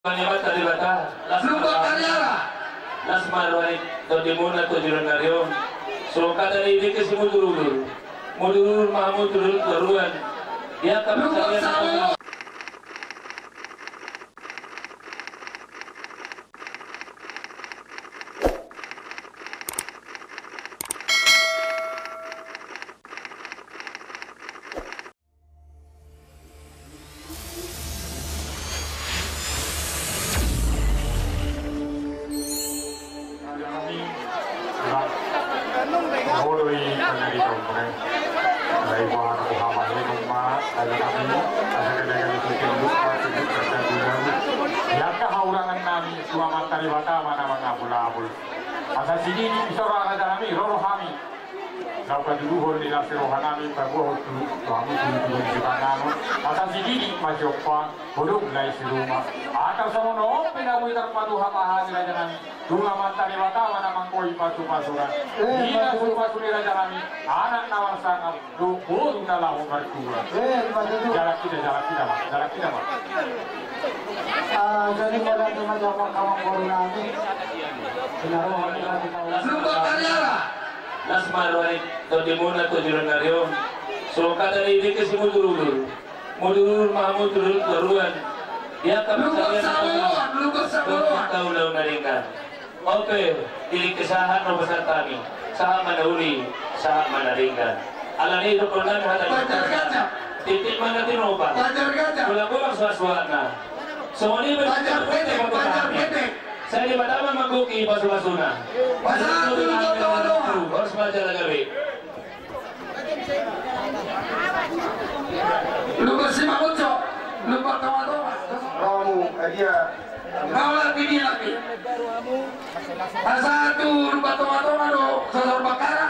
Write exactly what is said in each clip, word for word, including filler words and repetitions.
Amanta Debata, las ma roha ni tondimuna tu joloan ni ari on. Songon hata ni dengke simudurudur, mudurudur ma hamu tu toruan. Di angka pansarian. Di angka haurangan nami tu Amanta Debata ma na mangapulapul. Asa sididi, ro raja nami, ro roha nami. Laho patuduhon di las ni roha nami, paboahon tu hamu tu, tu, tu, tu, tu, asa sididi ma siompa, godang lae siruma. Asa songon on pe na boi tarpaduahon hami raja nami, nunga Amanta Debata ma na manggoi pasupasuna. Di na pasupasu ni raja nami, anak na marsangap dohot boru na laho martua. Jalang hita, jalang hita ma, jalang hita ma. Ah, jadi pada teman-teman kawan boru nami. Las ma roha ni tondimuna tu joloan ni ari on. Songon hata ni dengke simudurudur, mudurudur ma hamu tu toruan. Di angka pansarian, lupa samuan, lupa samuan. Tau lau na denggan. On pe, di dengke sahat ma pasahat hami. Sahat ma na uli, sahat ma na denggan. Alani i dohonon nami hata ni Banjar Gajah. Titik ma na tinopa. Banjar Gajah. Bolang-bolang suhatsuhatna. Songon i ma Banjar Pendek, Banjar Pendek. Sai Debata ma manggohi pasupasuna. Pasahat tu Lumban Tongatonga. Horas ma jala gabe. Lumban Simangunsong, Lumban Tongatonga. Romo, eh, dia. Pasahat tu Lumban Tongatonga do Sosor Bakkara.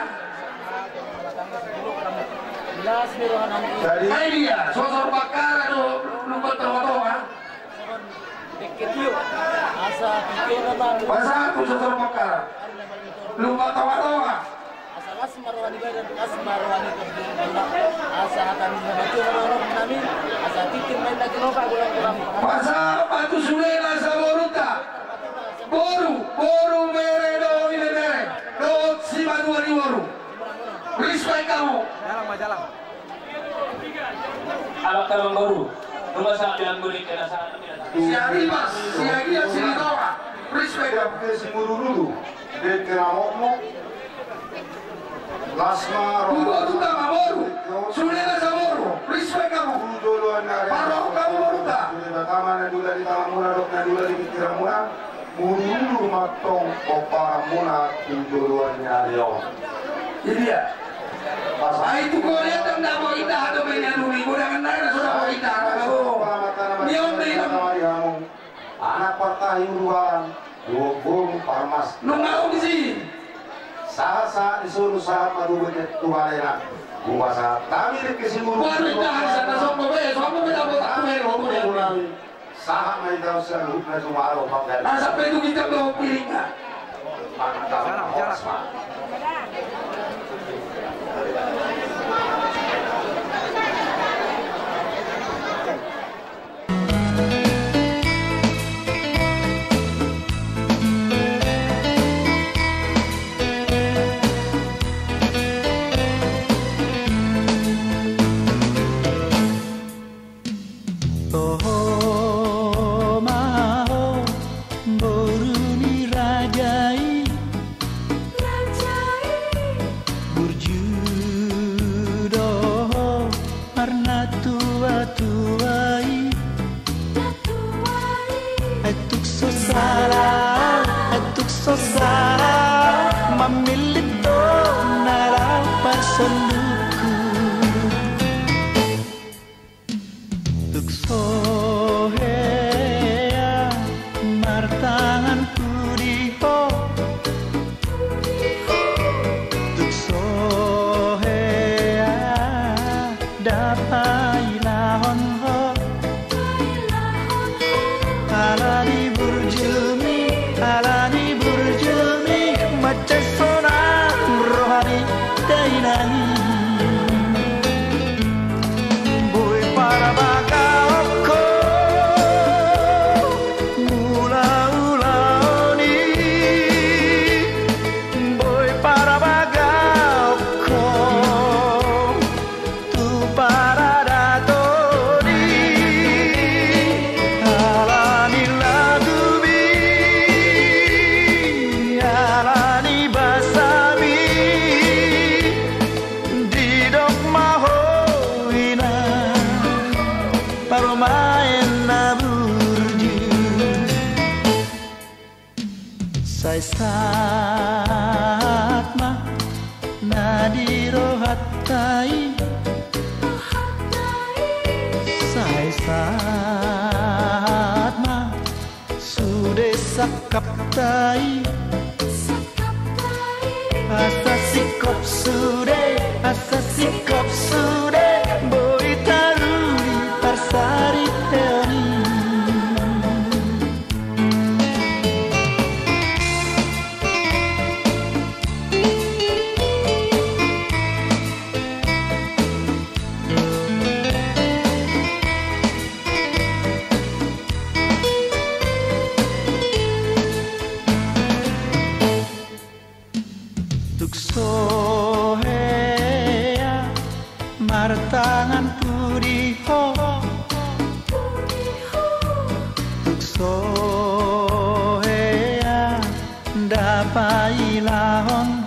Jadi, ai dia, Sosor Bakkara do Lumban Tongatonga. Pasahat tu Sosor Bakkara. Lumban Tongatonga. Asa las ma roha ni badan, las ma roha ni tondimuna. Asa hata ni na matua ma roha nami. Asa titik ma inna tinopa, bolang-bolang. Pasahat ma tu sulena saborunta. Boru, boru, bere dohot ibebere dohot simatua ni boru. Respect hamu. Jalang ma, jalang. Abang tamang boru, rumah sakit yang boleh kena sakit. Siagian, siagian sini toa. Respect. Siagian sini toa. Dengke na mokmok. Las ma roha. Boru ta ma boru. Sulena saboru. Respect hamu. Parrohahon hamu boru ta. Sulena tama na dula di tanganmuna dohot na dula di pikiranmuna. Mudurudur ma tong pomparanmuna tu joloan ni ari on. Jadi ya. Ai tu korea tong dabo ita atau beda nuri. Godangan nai na so dabo ita. Ni on dei. Anak partahi uluan, dua guru parmas. Nunga ungsi. Sahat-sahat ni solu sahat ma tu balena. Buka sahat kami di kesimulu. Baru ita hasa na sopo be, sopo be dapat aku be lo. Sahat ma ita saluhutna jumalo panggalan. Asa pe tu kita do piringan. Jarak, jarak. Toho ma ho boru ni raja i. Burju do ho marnatuatua i. Ai tung so sala, ai tung so sala mamillit do na laho parsondukhu. Tung so hea martangan pudi ho. Tung so hea dapailahon ho. Ala ni burjumi, ala ni burjumi, mansai sonang roha ni dainang i. Sahat ma na di rohanta i. Sai sahat ma sude sangkapta i. Asa singkop sude, asa singkop sude, boi taruli parsaripeon i. Tung so hea martangan pudi ho. Tung so hea ndang pailahon